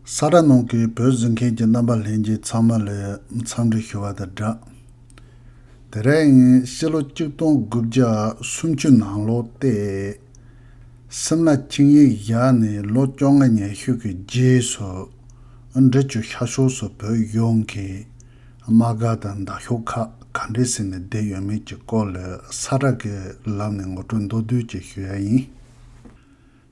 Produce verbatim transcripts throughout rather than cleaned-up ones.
ས་ཁྲ་ནང་གི་བོད་གཟིགས་མཁན་གྱི་རྣམ་པ་ལྷན་རྒྱས་ཚང་མ་ལ་འཚམས་འདྲི་ཞུ་བ་དང་སྦྲགས། དེ་རིང་ཕྱི་ལོ་གཅིག་སྟོང་དགུ་བརྒྱ་སུམ་ཅུ་ནང་ལོ་སྟེ། སིམ་ལ་ཆིངས་ཡིག་བཞག་ནས་ལོ་བཅོ་ལྔ་ཉི་ཤུ་གི་རྗེས་སུ། འབྲི་ཆུ་ཤར་ཕྱོགས་སུ་བོད་གཞུང་གིས་དམག་སྒར་དང་མདའ་ཤོག་ཁག་ག་འདྲས་ཟིན་ནས་བསྡད་ཡོད་མེད་ཀྱི་སྐོར་ལ་ས་ཁྲ་གི་ལམ་ནས་ངོ་སྤྲོད་མདོར་བསྡུས་ཅིག་ཞུ་ཡ་ཡིན།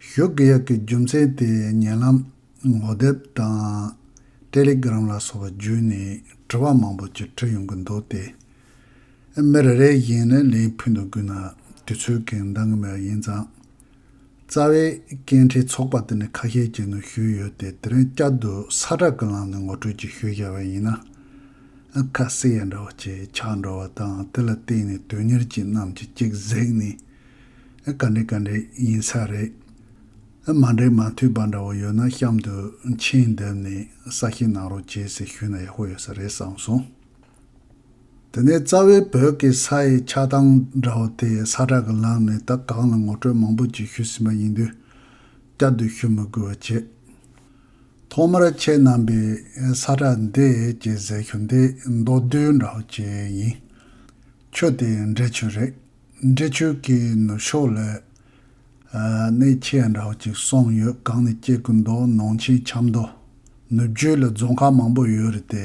ཞུ་དགོས་ཡག་གི་རྒྱུ་མཚན་དེ་ཉེ་ལམ་ངོ་དེབ་དང་ཏེ་ལེ་གྷི་རམ་ལ་སོགས་པ་བརྒྱུད་ནས་དྲི་བ་མང་པོ་ཅིག་དྲི་ཡོང་གི་འདུག་སྟེ། མི་རེ་རེ་བཞིན་ནས་ལན་ཕུལ་འདུག་དགོས་ན་དུས་ཚོད་ཀྱིས་འདང་གི་མེད་པ་ཡིན་ཙང་། རྩ་བའི་སྐད་འཕྲིན་ཚོགས་པ་དེ་ནས་ཁ་ཤས་ཀྱིས་ནས་ཞུས་ཡོད་དེ། དེ་རིང་བསྐྱར་དུ་ས་ཁྲ་གི་ལམ་ནས་ངོ་སྤྲོད་ཅིག་ཞུས་བཞག་པ་ཡིན་ན། ཁ་བསིལ་ཡ་འདྲ་བོ་ཅིག་ཆགས་འགྲོ་བ་དང་། དེ་ལ་བརྟེན་ནས་དོན་གཉེར་གྱི་རྣམས་ཀྱིས་གཅིག་གཟིགས་ནས། ག་འདྲ་ག་འདྲ་ཡིན་ས་རེད། མ་འགྲིག་མ་འཐུས་པ་འདྲ་བོ་ཡོད་ན་གཤམ་དུ་མཆན་འདེབས་ནས་གསལ་བཤད་གནང་རོགས་བྱེད་ཟེར་ཞུས་ན་ཡག་པོ་ཡོད་ས་རེད་བསམ་སོང་། དེ་ནས་རྩ་བའི་བོད་ཀྱི་ས་ཡི་ཆགས་སྟངས་འདྲ་བོ་དེ་ས་ཁྲ་གི་ལམ་ནས་ད་གོང་ལ་ངོ་སྤྲོད་མང་པོ་ཅིག་ཞུས་ཟིན་པ་ཡིན་དུས། བསྐྱར་དུ་ཞུ་མི་དགོས་པ་བྱེད། ཐོག་མར་ཁྱེད་རྣམ་པས་ས་ཁྲ་འདི་ཅེས་ཟེར་རྒྱུ་འདི་མདོར་བསྡུས་འདྲ་བོ་ཅིག་ཡིན། ཆུ་དེ་འབྲི་ཆུ་རེད། འབྲི་ཆུ་གི་ནུབ་ཕྱོགས་ལ་ཨ་གནས་ཆེ་འདྲ་བོ་ཅིག་གསུངས་ཡོད། གང་ནས་སྐྱེ་དགོས་འདུག་ནང་ཆེན་ཆབ་མདོ། ནུབ་རྒྱུད་ལ་རྫོང་ཁག་མང་པོ་ཡོད་རེད་དེ།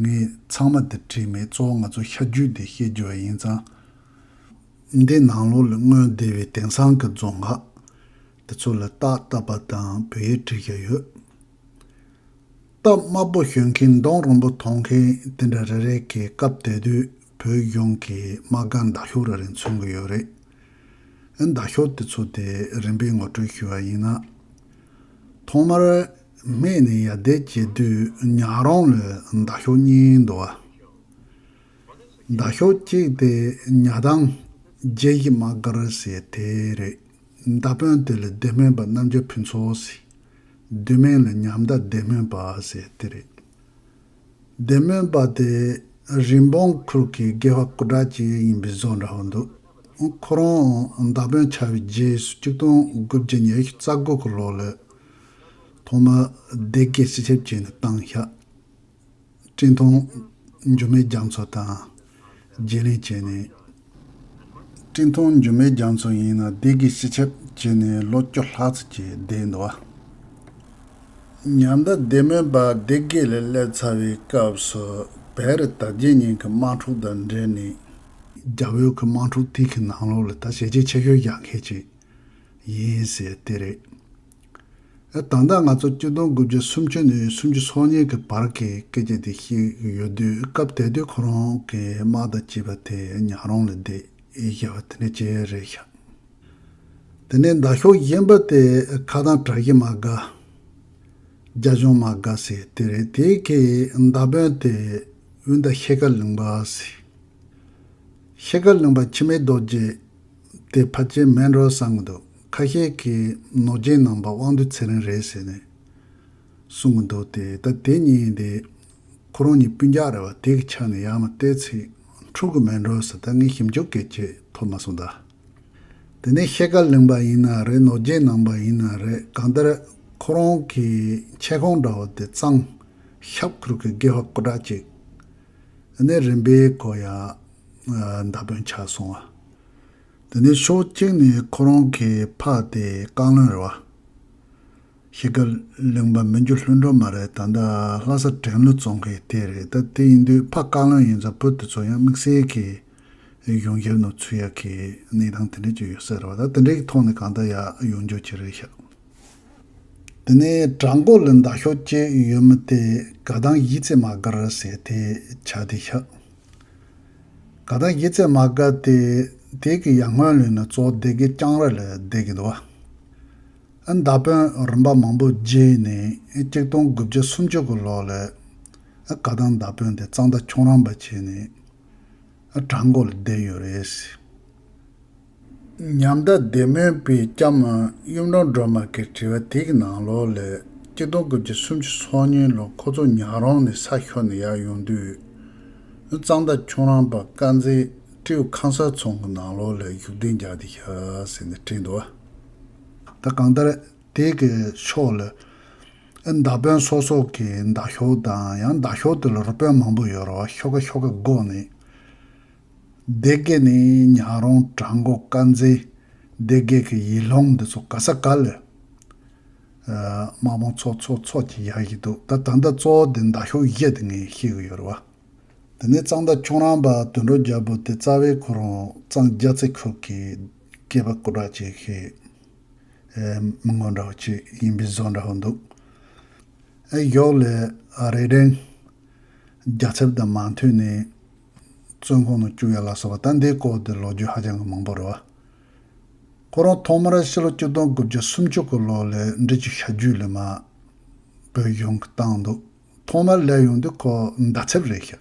ངས་ཚང་མ་དེ་བྲིས་མེད། གཙོ་བོ་ང་ཚོ་ཤར་རྒྱུད་དེ་བཤད་རྒྱུ་བ་ཡིན་ཙང་། འདི་ནང་ལོགས་ལ་སྔོན་སྡེ་བའི་དེང་སང་གི་རྫོང་ཁག་དེ་ཚོ་ལ་རྟགས་བཏབ་པ་དང་བོད་ཡིག་བྲིས་བཞག་ཡོད། རྟ་དམར་པོ་ཞོན་མཁན་མདུང་རིང་པོ་ཐོགས་མཁན་དེ་འདྲ་རེ་རེ་གིས་སྐབས་དེ་དུས་བོད་གཞུང་གི་དམག་སྒར་མདའ་ཤོག་རེ་རེ་མཚོན་གྱི་ཡོད་རེད། མདའ་ཤོག་དེ་ཚོ་དེ་རིམ་པས་ངོ་སྤྲོད་ཞུ་བ་ཡིན་ན། ཐོག་མར་སྨད་ནས་ཡར་བསྡད་བྱེད་དུས་ཉག་རོང་ལ་མདའ་ཤོག་གཉིས་འདུག་བ། མདའ་ཤོག་གཅིག་དེ་ཉག་དང་རྒྱལ་གཞི་དམག་སྒར་ཟེར་དེ་རེད། མདའ་དཔོན་དེ་ལ་བདེ་སྨོན་པ་རྣམ་རྒྱལ་ཕུན་ཚོགས་ཟེར། བསྡུས་མིང་ལ་ཉམས་མདའ་བདེ་སྨོན་པ་ཟེར་དེ་རེད། བདེ་སྨོན་པ་དེ་རི་འབུམ་ཁུལ་གྱི་དགེ་བ་སྐུ་དྲག་ཅིག་ཡིན་པའི་བཟོ་འདྲ་བོ་འདུག་ཁོ་རང་མདའ་དཔོན་ཆགས་པའི་རྗེས་སུ་གཅིག་སྟོང་དགུ་བརྒྱ་ཉི་ཤུ་རྩ་དགུ་གི་ལོ་ལ་ཐོག་མར་སྡེ་དགེ་སྤྱི་ཁྱབ་བྱས་ནས་བཏང་ཤག་སྤྲིན་ཐང་འགྱུར་མེད་རྒྱ་མཚོ་དང་རྗེས་ལེན་བྱས་ནས། སྤྲིན་ཐང་འགྱུར་མེད་རྒྱ་མཚོ་ཡིན་ན་སྡེ་དགེ་སྤྱི་ཁྱབ་བྱས་ནས་ལོ་བཅུ་ལྷག་ཙམ་ཅིག་བསྡད་འདུག་བ། ཉམས་མདའ་བདེ་སྨོན་པ་སྡེ་དགེ་ལ་སླེབས་ཚར་བའི་སྐབས་སུ་བེ་རི་དར་རྒྱས་གཉིས་ཀྱི་དམག་འཁྲུག་དང་འབྲེལ་ནས། རྒྱ་བོད་ཀྱི་དམག་འཁྲུག་དེ་གི་ནང་ལོགས་ལ་ད་བྱས་རྗེས་ཆེ་ཤོས་བཞག་མཁན་ཅིག་ཡིན་ཟེར་དེ་རེད། ད་ལྟ་ང་ཚོ་གཅིག་སྟོང་དགུ་བརྒྱ་སུམ་ཅུ་ནས་སུམ་ཅུ་སོ་གཉིས་ཀྱི་བར་གྱི་སྐད་ཆ་དེ་བཤད་ཀྱི་ཡོད་དུས། སྐབས་དེ་དུས་ཁོ་རང་གི་དམག་དང་བཅས་པ་དེ་ཉག་རོང་ལ་བསྡད་བཞག་པ་དེ་འདྲ་ཅིག་རེད་ཤག་དེ་ནས་མདའ་ཤོག་གཞན་པ་དེ་ཁ་ཐང་བཀྲ་ཤིས་དམག་སྒར། རྒྱ་གཞུང་དམག་སྒར་ཟེར་དེ་རེད། དེ་གི་མདའ་དཔོན་དེ་དབོན་ཟླ་ཤེལ་དཀར་གླིང་པ་ཟེར། ཤེལ་དཀར་གླིང་པ་འཆི་མེད་རྡོ་རྗེ་དེ་ཕལ་ཆེར་མེད་འགྲོ་བསམ་གྱི་འདུག་ཁ་ཤས་ཀྱིས་ནོར་རྒྱས་ནང་པ་དབང་འདུས་ཚེ་རིང་རེད་ཟེར་ནས་གསུང་གི་འདུག་སྟེ། ད་དེ་གཉིས་དེ་ཁོ་རང་གཉིས་སྤུན་ཀྱག་རེད་བ། དེ་གི་ཆ་ནས་ཡར་མར་བལྟས་ཚེ་འཁྲུག་གི་མེད་འགྲོ་ཟེར། ད་ངས་ཞིབ་འཇུག་གི་ཆེད་ཐོབ་མ་སོང་ད། དེ་ནས་ཤེལ་དཀར་གླིང་པ་ཡིན་ན་རེད། ནོར་རྒྱས་ནང་པ་ཡིན་ན་རེད། གང་ལྟར་ཁོ་རང་གི་མཆེད་ཁང་འདྲ་བོ་དེ་གཙང་ཤབ་ཁུལ་གྱི་དགེ་བ་སྐུ་དྲག་ཅིག་ཨ་ནི་རིམ་པས་ཁོ་ཡང་མདའ་དཔོན་ཆགས་སོང་བ། དེ་ནས་ཕྱོགས་གཅིག་ནས་ཁོ་རང་གི་ཕ་དེ་བཀའ་བློན་རེད་བ། ཤེལ་དཀར་གླིང་པ་མི་འགྱུར་ལྷུན་གྲུབ་མ་རེད། ད་ལྟ་ལྷ་ས་དྲན་གླུ་བཙོང་མཁན་དེ་རེད། ད་དེ་ཡིན་དུས་ཕ་བཀའ་བློན་ཡིན་ཙང་བུ་དེ་ཚོ་ཡང་དམིགས་བསལ་གྱི་གཞུང་ཞབས་ནང་ཚུད་ཡག་གི་གནས་སྟངས་དེ་འདྲ་ཅིག་ཡོད་ས་རེད་བ། ད་དེ་འདྲའི་ཐོག་ནས་གང་ལྟར་ཡར་ཡོང་རྒྱུ་ཅིག་རེད་ཤག་དེ་ནས་བྲག་མགོ་ལ་མདའ་ཤོག་ཅིག་ཡོད་མི་དེ་དགའ་ལྡན་གཞིས་རྩེ་དམག་སྒར་ཟེར་དེ་ཆགས་བསྡད་ཤག་དགའ་ལྡན་གཞིས་རྩེ་དམག་སྒར་དེ་དེ་གི་ཡར་སྔོན་ལོན་ན་གཙོ་བོ་སྡེ་དགེ་ལྕང་ར་ལ་བསྡད་ཀྱི་འདུག་བ། ཨ་མདའ་དཔོན་རིམ་པ་མང་པོ་བརྗེས་ནས་གཅིག་སྟོང་དགུ་བརྒྱ་སུམ་ཅུ་གི་ལོ་ལ་ཨ་དགའ་ལྡན་མདའ་དཔོན་དེ་གཙང་མདའ་ཁྱུང་རམ་པ་བྱས་ནས་ཨ་བྲག་མགོ་ལ་བསྡད་ཡོད་རེད། ཉམས་མདའ་བདེ་སྨོན་པའི་སྐྱབས་མོ་གཡུ་སྦྲང་སྒྲོལ་མ་གི་དྲི་བ་དེ་གི་ནང་ལོགས་ལ་གཅིག་སྟོང་དགུ་བརྒྱ་སུམ་ཅུ་སོ་གཉིས་ལོ་ཁོ་ཚོ་ཉག་རོང་ནས་ས་ཤོར་ནས་ཡར་ཡོང་དུས། གཙང་མདའ་ཁྱུང་རམ་པ་དཀར་མཛེས་སྤྲེའུ་ཁང་གསར་ཚང་གི་ནང་ལོགས་ལ་བཞུགས་གདན་རྒྱག་བསྡད་ཤག་ཟེར་ནས་བྲིས་འདུག་བ། ད་གང་ལྟར་དེ་གི་ཕྱོགས་ལ་ ཨ་མདའ་དཔོན་སོ་སོ་གི་མདའ་ཤོག་དང་ཡང་མདའ་ཤོག་དེ་ལ་རུ་དཔོན་མང་པོ་ཡོད་རེད་བ། ཤོག་ཁ་ཤོག་ཁ་བགོས་ནས། སྡེ་དགེ་ནས་ཉག་རོང་བྲག་འགོ་དཀར་མཛེས། སྡེ་དགེ་གི་ཡིད་ལྷུང་འདི་ཚོ་ག་ས་ག་ལ་ཨ་དམག་དཔུང་ཚོགས་ཚོགས་ཚོགས་ཀྱི་ཡག་གི་འདུག་ད་ད་ལྟ་གཙོ་བོ་དེ་མདའ་ཤོག་བཞི་དེ་ངས་ཤེས་གི་ཡོད་རེད་བ། དེ་ནས་གཙང་མདའ་ཁྱུང་རང་པ་དོན་གྲུབ་རྒྱལ་པོ་དེ་རྩ་བའི་ཁོ་རང་གཙང་རྒྱལ་རྩེ་ཁུལ་གྱི་སྐྱེས་པ་སྐུ་དྲག་ཅིག་གི་ཨེ་མི་ངོ་འདྲ་བོ་ཅིག་ཡིན་པའི་བཟོ་འདྲ་བོ་འདུག་ཨེ་ཡོག་ལས་རེ་ལྡན་རྒྱལ་ཚབ་དང་མ་མཐུན་ནས་བཙོན་ཁང་ནང་བཅུག་ཡ་ལ་སོགས་པ། ད་འདིའི་སྐོར་དེ་ལོ་རྒྱུས་ཧ་ཅང་གི་མང་པོ་རེད་བ། ཁོ་རང་ཐོག་མར་ཕྱི་ལོ་ཆིག་སྟོང་དགུ་བརྒྱ་སུམ་ཅུ་གི་ལོ་ལ་འབྲི་ཆུ་ཤར་རྒྱུད་ལ་མར་བོད་གཞུང་གིས་བཏང་འདུག་ཐོག་མར་སླེབས་ཡོང་དུས་ཁོ་མདའ་ཚབ་རེད་ཤག་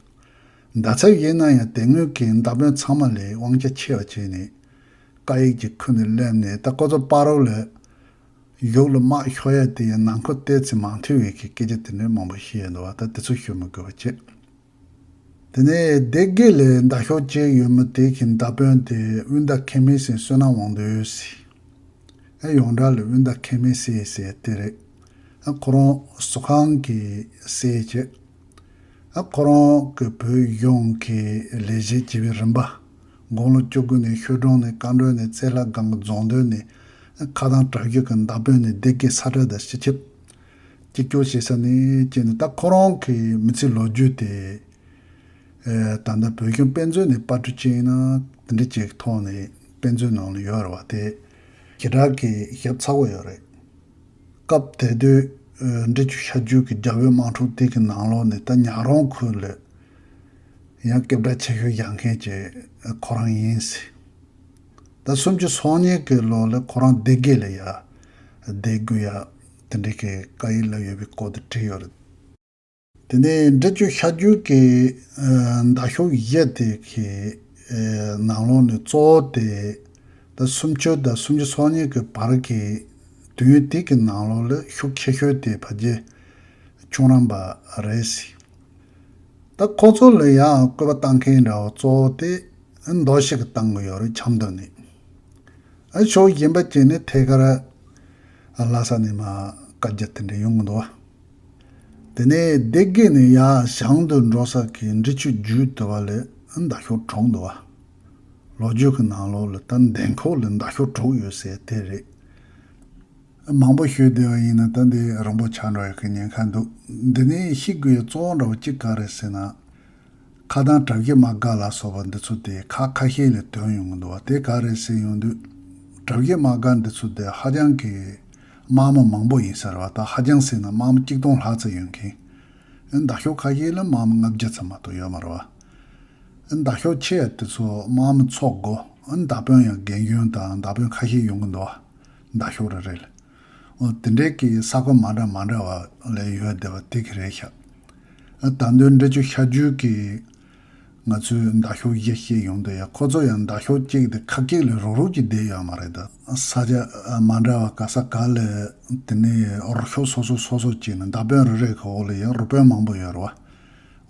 མདའ་ཚབ་ཡིན་ན་ཡང་དེ་སྔོན་གྱི་མདའ་དཔོན་ཚང་མ་ལས་དབང་ཆ་ཆེ་བ་བྱས་ནས་བཀའ་ཡིག་ཅིག་ཁུར་ནས་སླེབས་ནས། ད་ཁོ་ཚོ་བར་རོ་ལ་གཞུག་ལ་དམག་ཤོར་ཡ་དེ་ཡང་ནང་ཁུལ་ཏོག་ཙམ་མ་མཐུན་པའི་གི་སྐད་ཆ་དེ་འདྲ་མང་པོ་བཤད་འདུག་བ། ད་དེ་ཚོ་ཤོད་མི་དགོས་པ་བྱས། དེ་ནས་སྡེ་དགེ་ལ་མདའ་ཤོག་གཅིག་ཡོད་མི་དེ་གི་མདའ་དཔོན་དེ་དབོན་ཟླ་ཁེ་མིང་ཟེར་བསོད་ནམས་དབང་འདུས་ཟེར། ཨ་ཡོངས་གྲགས་ལ་དབོན་ཟླ་ཁེ་མིང་ཟེར་ཟེར་དེ་རེད། ཨ་ཁོ་རང་ཟུར་ཁང་གི་སྲས་བྱས། ཨ་ཁོ་རང་གི་བོད་གཞུང་གི་ལས་བྱེད་བྱེད་པའི་རིམ་པ། དགུང་ལོ་བཅུ་དགུ་ནས་ཤོད་གྲོང་ནས་བཀའ་འགྲོ་ནས་རྩེ་ལྷ་སྒང་གི་རྫོང་སྡོད་ནས། ཨ་ཁ་ཐང་གྲྭ་བཞི་གི་མདའ་དཔོན་ནས་སྡེ་དགེ་ས་ཁྲ་དང་སྤྱི་ཁྱབ། གཅིག་གྱུར་བྱེད་ས་ནས་བྱས་ནས། ད་ཁོ་རང་གི་མི་ཚེའི་ལོ་རྒྱུས་དེ་ཨེ་ད་ལྟ་བོད་གཞུང་དཔེ་མཛོད་ནས་པར་སྐྲུན་བྱས་ཡིན་ན་དེ་འདྲ་ཅིག་ཐོག་ནས་དཔེ་མཛོད་ནང་ལ་ཡོད་རེད་བ། དེ་ཞེ་དྲག་གི་ཞིབ་ཚགས་པོ་ཡོད་རེད། སྐབས་དེ་དུས་ཨེ་འབྲི་ཆུ་ཤར་རྒྱུད་ཀྱི་རྒྱ་བོད་དམག་འཁྲུག་དེ་གི་ནང་ལོགས་ནས་ད་ཉག་རོང་ཁུལ་ལ་ཡང་སྐད་གྲགས་ཆེ་ཤོས་བཞག་མཁན་གྱི་ཁོ་རང་ཡིན་ཟེར། ད་སུམ་ཅུ་སོ་གཉིས་ཀྱི་ལོ་ལ་ཁོ་རང་སྡེ་དགེ་ལ་ཡ་བསྡད་དགོས་ཡ་དེ་འདྲའི་གི་བཀའ་ཡིག་ལ་ཡོད་པའི་སྐོར་དེ་བྲིས་ཡོད་རེད། དེ་ནས་འབྲི་ཆུ་ཤར་རྒྱུད་ཀྱི་ཨ་མདའ་ཤོག་བཞི་དེ་གི་ཨ་ནང་ལོགས་ནས་གཙོ་བོ་དེ། ད་སུམ་ཅུ་དང་སུམ་ཅུ་སོ་གཉིས་ཀྱི་བར་གྱི་དུས་ཡུན་དེ་གི་ནང་ལོགས་ལ་ཤུགས་ཆེ་ཤོས་དེ་ཕ་གི་ཁྱུང་རང་པ་རེད་ཟེར། ད་ཁོ་ཚོ་ལ་ཡང་སྐུལ་པ་བཏང་མཁན་འདྲ་བོ་གཙོ་བོ་དེ་མདོ་ཕྱོགས་ཀྱི་བཏང་གི་ཡོད་རེད། ཆབ་མདོ་ནས། ཨ་ཕྱོགས་གཞན་པ་བྱས་ནས་ཐད་ཀར་ལྷ་ས་ནས་མར་བཀའ་རྒྱ་དེ་འདྲ་ཡོང་གི་འདུག་བ། དེ་ནས་སྡེ་དགེ་ནས་ཡར་བྱང་དུ་འགྲོ་ས་གི་འབྲི་ཆུ་རྒྱུད་དེ་བ་ལ་མདའ་ཤོག་གྲོངས་འདུག་བ། ལོ་རྒྱུས་ཀྱི་ནང་ལོགས་ལ་ད་འདན་ཁོག་ལ་མདའ་ཤོག་དྲུག་ཡོད་ཟེར་དེ་རེད། མང་པོ་ཤོད་བསྡད་པ་ཡིན་ན་ད་འདི་རིང་པོ་ཆགས་འགྲོ་ཡག་གི་ཉེན་ཁ་འདུག་འདི་ནས་ཤེས་དགོས་ཡག་གཙོ་བོ་འདྲ་བོ་གཅིག་ག་རེ་ཟེར་ན། ཁ་ཐང་གྲྭ་བཞི་དམག་སྒར་ལ་སོགས་པ་འདི་ཚོ་དེ་ཁག་ཁ་ཤས་ལ་ཐོན་ཡོང་གི་འདུག་བ། དེ་ག་རེ་ཟེར་ཡོང་དུས། གྲྭ་བཞི་དམག་སྒར་འདི་ཚོ་དེ་ཧ་ཅང་གི་དམག་མི་མང་པོ་ཡིན་ས་རེད་བ། ད་ཧ་ཅང་ཟེར་ན་དམག་མི་གཅིག་སྟོང་ལྷག་ཙམ་ཡོད་མཁན། མདའ་ཤོག་ཁ་ཤས་ལ་དམག་མི་ལྔ་བརྒྱ་ཙམ་མ་གཏོགས་ཡོད་མ་རེད་བ། མདའ་ཤོག་ཆེ་ཡ་དེ་ཚོ་དམག་མི་ཚོགས་འགོ། མདའ་དཔོན་ཡང་རྒན་གཞོན་དང་མདའ་དཔོན་ཁ་ཤས་ཡོང་གི་འདུག་བ། མདའ་ཤོག་རེ་རེ་ལ། འོ་དེ་འདྲའི་གི་ས་ཁོངས་མ་འདྲ་མ་འདྲ་བ་ལ་ཡོད་བསྡད་པ་དེ་གི་རེད་ཤག་ཨ་ད་དུང་འབྲི་ཆུ་ཤར་རྒྱུད་ཀྱི་ང་ཚོའི་མདའ་ཤོག་བཞི་བཤད་ཡོང་དུས་ཡ། ཁོ་ཚོ་ཡང་མདའ་ཤོག་གཅིག་དེ་ཁ་སྐད་ལ་རུག་རུག་ཅིག་བསྡད་ཡོད་མ་རེད་ད། ས་ཆ་མ་འདྲ་བ་ག་ས་ག་ལ་དེ་ནས་རུ་ཤོག་སོ་སོ་སོ་སོ་བྱས་ནས་མདའ་དཔོན་རེ་རེ་གི་འོག་ལ་ཡང་རུ་དཔོན་མང་པོ་ཡོད་རེད་བ།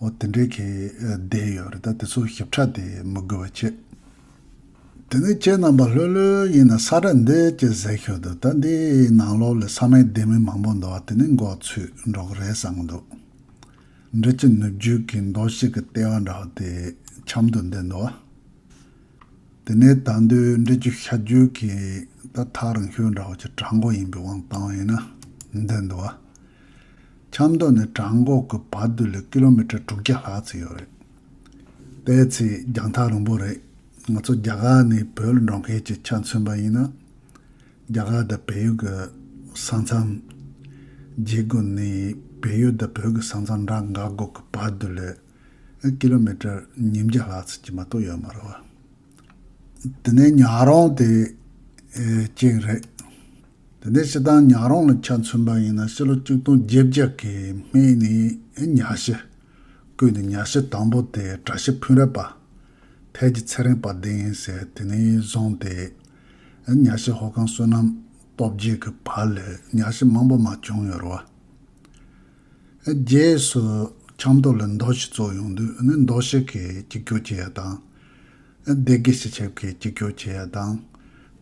འོ་དེ་འདྲའི་གི་བསྡད་ཡོད་རེད་ད། དེ་ཚོ་ཞིབ་ཕྲ་དེ་མི་དགོས་པ་བྱས། དེ་ནས་ཁྱེད་རྣམ་པ་ལྷོད་ལྷོད་ཡིན་ན་ས་ཁྲ་འདི་ཅི་ཟེར་ཤོད་འདུག་ད་འདིའི་ནང་ལོགས་ལ་ས་མིང་ལྡེ་མིག་མང་པོ་འདུག་བ། དེ་ནི་མགོ་ཚོས་འགྲོ་གི་རེད་བསམ་གི་འདུག་འབྲི་ཆུ་ནུབ་རྒྱུད་ཀྱི་མདོ་ཕྱོགས་ཀྱི་ལྟེ་བ་འདྲ་བ་དེ་ཆབ་མདོ་འདི་འདུག་བ། དེ་ནས་ད་དུང་འབྲི་ཆུ་ཤར་རྒྱུད་ཀྱི་ད་ཐག་རིང་ཤོས་འདྲ་བ་ཅིག་བྲག་འགོ་ཡིན་པའི་དབང་བཏང་བ་ཡིན་ན་འདི་འདུག་བ། ཆབ་མདོ་ནས་བྲག་འགོ་གི་བར་དུ་ལ་ཀི་ལོ་མི་ཊར་དྲུག་བརྒྱ་ལྷག་ཙམ་ཡོད་རེད། དེ་ཚེ་རྒྱང་ཐག་རིང་པོ་རེད། ང་ཚོ་རྒྱ་གར་ནས་བོད་ལ་འགྲོ་མཁན་གྱི་ཆ་མཚོན་པ་ཡིན་ན། རྒྱ་གར་དང་བལ་ཡུལ་གྱི་ས་མཚམས་བརྗེ་དགོས་ནས། བལ་ཡུལ་དང་བོད་ཀྱི་ས་མཚམས་ར་འགག་སྒོ་གི་བར་དུ་ལ་ཀི་ལོ་མི་ཊར་ཉིས་བརྒྱ་ལྷག་ཙམ་ཅིག་མ་གཏོགས་ཡོད་མ་རེད་བ། དེ་ནས་ཉག་རོང་དེ་ཨེ་གཅིག་རེད། དེ་ནས་སྤྱིར་བཏང་ཉག་རོང་ལ་ཆ་མཚོན་པ་ཡིན་ན། ཕྱི་ལོ་གཅིག་སྟོང་བརྒྱད་བརྒྱ་གི་སྨད་ནས་ཉག་གཞི་བརྐོས་ནས། ཉག་གཞི་དང་པོ་དེ་བཀྲ་ཤིས་ཕུན་རབ་པ་ཐེལ་གྱི་ཚེ་རིང་དཔལ་ལྡན་ཡིན་ཟེར། དེ་ནས་བཟུང་སྟེ་ཉག་གཞི་ཧོ་ཁང་བསོད་ནམས་སྟོབས་རྒྱས་ཀྱི་བར་ལ་ཉག་གཞི་མང་པོ་མ་བྱུང་ཡོད་རེད་བ། རྗེས་སུ་ཆབ་མདོ་ལ་མདོ་ཕྱོགས་བཙུགས་ཡོང་དུས་ནི་མདོ་ཕྱོགས་ཀྱིས་གཅིག་གྱུར་བྱེད་ཡ་དང་། སྡེ་དགེ་སྤྱི་ཁྱབ་ཀྱིས་གཅིག་གྱུར་བྱེད་ཡ་དང་།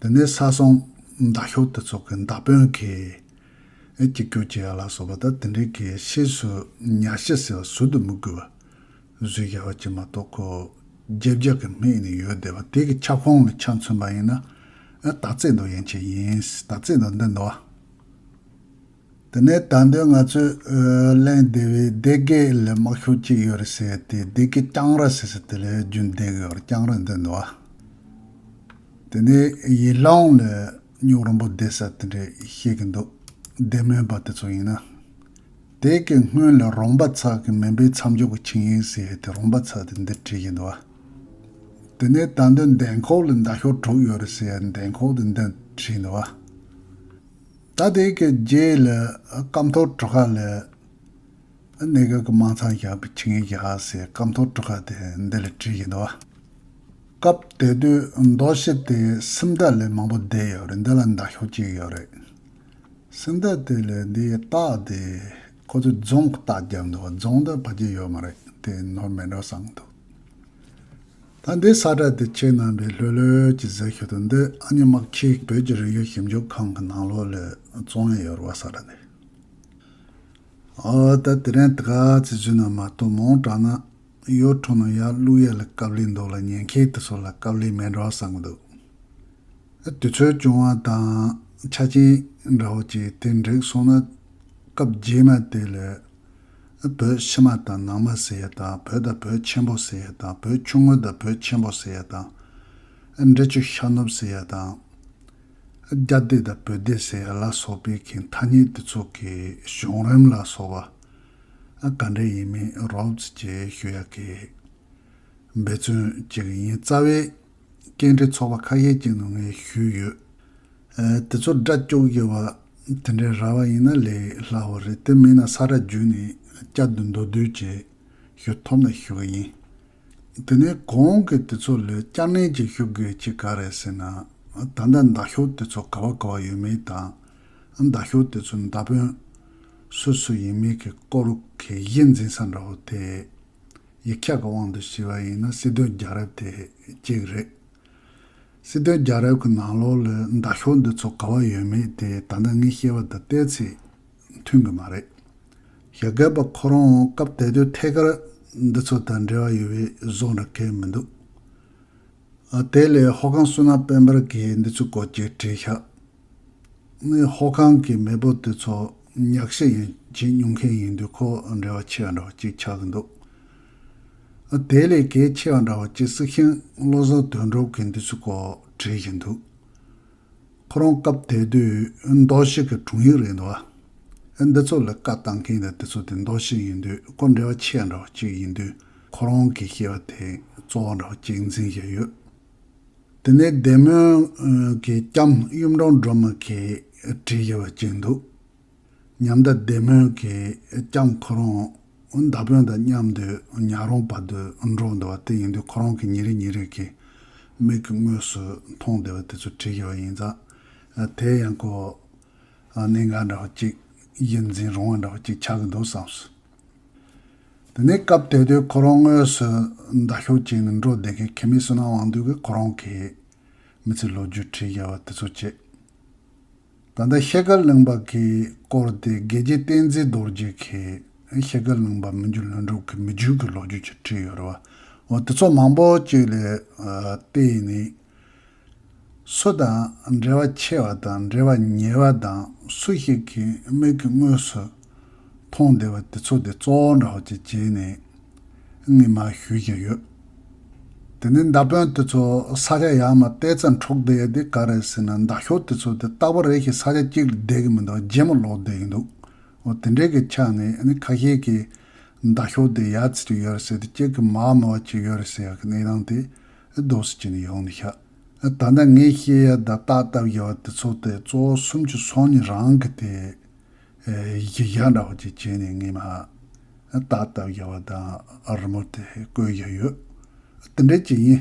དེ་ནས་ས་སྲུང་མདའ་ཤོག་དེ་ཚོ་གི་མདའ་དཔོན་གྱིས་ ཨེ་གཅིག་གྱུར་བྱེད་ཡ་ལ་སོགས་པ་ད་དེ་འདྲའི་གི་ཕྱིས་སུ་ཉ་ཤ་ཟེར་བ་ཟུར་དུ་མི་དགོས་པ་བཟོས་བཞག་པ་ཅིག་མ་གཏོགས་ཁོ་རྒྱབ་རྒྱབ་ཀྱི་སྨད་ནས་ཡོད་བསྡད་པ་དེ་གི་ཁྱབ་ཁོངས་ལ་ཆ་མཚོན་པ་ཡིན་ན། ཨེ་དར་རྩེ་མདོ་ཡན་ཆད་ཡིན། དར་རྩེ་མདོ་འདི་འདུག་བ། དེ་ནས་ད་འདོད་ང་ཚོས་ཨ་གླེང་བདེ་བའི་སྡེ་དགེ་ལ་དམག་ཤོག་གཅིག་ཡོད་རེད་ཟེར་ཏེ། སྡེ་དགེ་ལྕང་ར་ཟེར་ཟེར་དེ་ལ་རྒྱུན་ལྡན་གི་ཡོད་རེད། ལྕང་ར་འདི་འདུག་བ། དེ་ནས་ཡིད་ལོང་ལ་སྨྱུག་རོང་པོ་བསྡད་ས་དེ་འདྲ་བཤད་གི་འདུག་སྡེ་སྨོན་པ་དེ་ཚོ་ཡིན་ན། དེ་གི་སྔོན་ལ་རོང་པ་ཚ་གི་མུན་པའི་མཚམས་འཇོག་གི་ཆིངས་ཡིག་ཟེར་ཏེ་རོང་པ་ཚ་དེ་འདི་བྲིས་གི་འདུག་བ། དེ་ནས་ད་འདོད་འདན་ཁོག་ལ་མདའ་ཤོག་དྲུག་ཡོད་རེད་ཟེར་ཡ་འདན་ཁོག་དེ་འདི་བྲིས་འདུག་བ། ད་དེ་གི་རྗེས་ལ་སྐམ་ཐོག་གྲུ་ཁ་ལ་གནས་སྐབས་ཀྱི་དམག་མཚམས་བཞག་པའི་ཆིངས་ཡིག་བཞག་ཟེར་སྐམ་ཐོག་གྲུ་ཁ་དེ་འདི་ལ་བྲིས་ཡིན་འདུག་བ། སྐབས་དེ་དུས་མདོ་ཕྱི་དེ་སུམ་མདའ་ལས་མང་པོ་བསྡད་ཡོད་རེད། འདི་ལ་མདའ་ཤོག་གཅིག་ཡོད་རེད། སུམ་མདའ་དེ་ལས་འདི་སྟག་དེ་ཁོ་ཚོས་རྫོང་གི་རྟགས་བརྒྱབ་འདུག་བ། རྫོང་དེ་ཕལ་ཆེར་ཡོད་མ་རེད། དེ་ནོར་མེད་འགྲོ་བསམ་འདུག་ད་འདི་ས་ཁྲ་དེ་ཁྱེད་རྣམ་པས་ལྷོད་ལྷོད་ཀྱིས་གཟིགས་ཤོག་དང་། འདི་ཨ་མྱེས་དམག་ཆེ་བོད་ཀྱི་རིག་གཞུང་ཞིབ་འཇུག་ཁང་གི་ནང་ལོགས་ལ་བཙོང་ཡ་ཡོད་རེད་བ། ས་ཁྲ་འདི། ཨོ་ད་དེ་རིང་དེ་ག་ཚོད་བཟོས་ན་མ་གཏོགས་མང་དྲགས་ན་ཡོ་ཊུབ་ནང་ཡར་བླུག་ཡ་ལ་དཀའ་ལས་འདུག་ལ། ཉན་མཁན་དེ་ཚོ་ལ་དཀའ་ལས་མེད་འགྲོ་བསམ་གི་འདུག་དུས་ཚོད་བྱུང་བ་དང་ཆ་རྐྱེན་འདྲ་བོ་ཅིག་དེ་འགྲིག་སོང་ན། སྐབས་རྗེས་མ་དེ་ལ་བོད་ཕྱི་མ་དང་ནང་མ་ཟེར་ཡ་དང་། བོད་དང་བོད་ཆེན་པོ་ཟེར་ཡ་དང་། བོད་ཆུང་ངུ་དང་བོད་ཆེན་པོ་ཟེར་ཡ་དང་། འབྲི་ཆུ་ཤར་ནུབ་ཟེར་ཡ་དང་། རྒྱ་སྡེ་དང་བོད་སྡེ་ཟེར་ཡ་ལ་སོགས་པའི་གི་ཐ་སྙད་དེ་ཚོ་གི་བྱུང་རིམ་ལ་སོགས་པ་ག་འདྲ་ཡིན་མིན་རོབ་ཙམ་ཅིག་ཞུ་ཡ་གི་འབད་བརྩོན་བྱེད་ཀྱི་ཡིན། རྩ་བའི་སྐད་འཕྲིན་ཚོགས་པ་ཁ་ཤས་ཅིག་ནང་ངས་ཞུས་ཡོད། ཨ་དེ་ཚོ་སྒྲ་སྐྱོག་གི་བ་དེ་འདྲའི་ར་བ་ཡིན་ན་ལས་སླ་བོ་རེད། དེ་མིན་ན་ས་ཁྲ་བརྒྱུད་ནས་བསྐྱར་དུ་མདོར་བསྡུས་ཅིག་ཞུ་ཐུབ་ན་ཞུ་གི་ཡིན། དེ་ནས་གོང་གི་དེ་ཚོ་ལས་བསྐྱར་ནན་གྱིས་ཞུ་དགོས་ཅིག་ག་རེ་ཟེར་ན། ད་ལྟ་མདའ་ཤོག་དེ་ཚོ་ག་བ་ག་བ་ཡོད་མེད་དང་། མདའ་ཤོག་དེ་ཚོ་མདའ་དཔོན་སུ་སུ་ཡིན་མིན་གྱི་སྐོར་གྱི་གཞི་འཛིན་ས་འདྲ་བོ་དེ་ཡིག་ཆ་གི་དབང་དུ་བྱས་པ་ཡིན་ན་སྲིད་དོན་རྒྱལ་རབས་དེ་གཅིག་རེད། སྲིད་དོན་རྒྱལ་རབས་ཀྱི་ནང་ལོགས་ལ་མདའ་ཤོག་འདི་ཚོ་ག་བ་ཡོད་མེད་དེ་ད་ལྟ་ངས་བཤད་པ་དང་ཏོག་ཙམ་མཐུན་གྱི་མ་རེད། ཞྭ་སྒབ་པ་ཁོ་རང་སྐབས་དེ་དུས་ཐད་ཀར་འདི་ཚོ་དང་འབྲེལ་བ་ཡོད་པའི་བཟོ་འདྲ་གང་ཡང་མི་འདུག་ཨ་དེ་ལས་ཧོ་ཁང་བསོད་ནམས་དཔལ་འབར་གྱིས་འདི་ཚོའི་སྐོར་ཅིག་བྲིས་ཤག་ནི་ཧོ་ཁང་གི་མེས་པོ་དེ་ཚོ་ཉག་གཤིས་ཡིན་བྱེད་མྱོང་མཁན་ཡིན་དུས་ཁོ་འབྲེལ་བ་ཆེ་བ་འདྲ་བ་ཅིག་ཆགས་ཀྱི་འདུག་ཨ་དེ་ལས་གལ་ཆེ་བ་འདྲ་བ་ཅིག་སྲིད་ཤིང་བློ་བཟང་དོན་གྲུབ་ཀྱིས་འདི་ཚོའི་སྐོར་བྲིས་བཞིན་འདུག་ཁོ་རང་སྐབས་དེ་དུས་མདོ་ཕྱི་གི་དྲུང་ཡིག་རེད་འདུག་བ། འདི་ཚོ་ལ་བཀའ་བཏང་མཁན་དང་དེ་ཚོ་དེ་མདོ་ཕྱི་ཡིན་དུས་ཁོ་འབྲེལ་བ་ཆེ་བ་འདྲ་བ་ཅིག་ཡིན་དུས་ཁོ་རང་གིས་བཤད་པ་དེ་གཙོ་བོ་འདྲ་བ་ཅིག་འཛིན་བཞིན་ཡོད། དེ་ནས་སྡེ་སྨོན་གྱི་ལྕམ་གཡུ་སྦྲང་སྒྲོལ་མ་གིས་བྲིས་བཞག་པ་ཅིག་འདུག་ཉམ་ཐག་སྡེ་སྨོན་གྱི་ལྕམ་ཁོ་རང་མདའ་དཔོན་དང་མཉམ་དུ་ཉག་རོང་བར་དུ་འགྲོ་འདུག་པ་དེ་ཡིན་དུས་ཁོ་རང་གིས་ཉིན་རེ་ཉིན་རེ་གི་མིག་གིས་དངོས་སུ་མཐོང་བསྡད་པ་དེ་ཚོ་བྲིས་བཞག་པ་ཡིན་ཙང་། དེ་ཡང་ཁོ་གནད་འགག་འདྲ་བ་ཅིག་གཞི་འཛིན་རུང་བ་འདྲ་བ་ཅིག་ཆགས་ཀྱི་འདུག་བསམས་སོང་། དེ་ནས་སྐབས་དེ་དུས་ཁོ་རང་དངོས་སུ་མདའ་ཤོག་ཅིག་ནས་འགྲོ་བསྡད་མཁན་མཁན་མི་བསོད་ནམས་དབང་འདུས་ཀྱིས་ཁོ་རང་གི་མི་ཚེའི་ལོ་རྒྱུས་བྲིས་བཞག་པ་དེ་ཚོ་བྱས། ད་ལྟ་ཤེལ་དཀར་གླིང་པ་གི་སྐོར་དེ་དགེ་རྒྱས་བསྟན་འཛིན་རྡོ་རྗེ་གིས་ཤེལ་དཀར་གླིང་པ་མི་འགྱུར་ལྷུན་གྲུབ་ཀྱི་མི་རྒྱུད་ཀྱི་ལོ་རྒྱུས་ཅིག་བྲིས་ཡོད་རེད་བ། འོ་དེ་ཚོ་མང་པོ་ཅིག་ལ་ཨ་བལྟས་ནས། སུ་དང་འབྲེལ་བ་ཆེ་བ་དང་འབྲེལ་བ་ཉེ་བ་དང་སུ་ཞིག་གི་མིག་གིས་དངོས་སུ་མཐོང་བསྡད་པ་དེ་ཚོ་དེ་གཙོ་བོ་འདྲ་བོ་ཅིག་བྱས་ནས་ངས་མར་ཞུས་བཞག་ཡོད། དེ་ནས་མདའ་དཔོན་དེ་ཚོ་ས་ཆ་ཡར་མར་ཏོག་ཙམ་འཕྲོག་བསྡད་ཡ་དེ་ག་རེ་ཟེར་ན། མདའ་ཤོག་དེ་ཚོ་དེ་རྟག་པ་རེ་ཞིག་ས་ཆ་གཅིག་ལ་བསྡད་ཀྱི་མི་འདུག་རྗེས་མ་ལོག་བསྡད་ཀྱི་འདུག་འོ་དེ་འདྲའི་གི་ཆ་ནས་ཨ་ནི་ཁ་ཤས་ཀྱིས་མདའ་ཤོག་དེ་ཡར་ཙམ་ཅིག་ཡོད་རེད་ཟེར་ཏེ། གཅིག་གི་མར་མོ་བ་ཅིག་ཡོད་རེད་ཟེར་ཡག་གི་གནས་སྟངས་དེ་འདུག་སེ་བྱས་ནས་ཡོང་ནས་ཤག་ད་ལྟ་ངས་བཤད་ཡ་དང་རྟགས་བཏབ་ཡ་བ་དེ་ཚོ་དེ་གཙོ་བོ་སུམ་ཅུ་སོ་གཉིས་རང་གི་དེ་གཞི་བཞག་འདྲ་བོ་ཅིག་བྱས་ནས་ངས་མར་རྟགས་བཏབ་ཡ་བ་དང་རི་མོ་དེ་བཀོད་ཡ་ཡོད། དེ་འདྲ་ཅིག་ཡིན།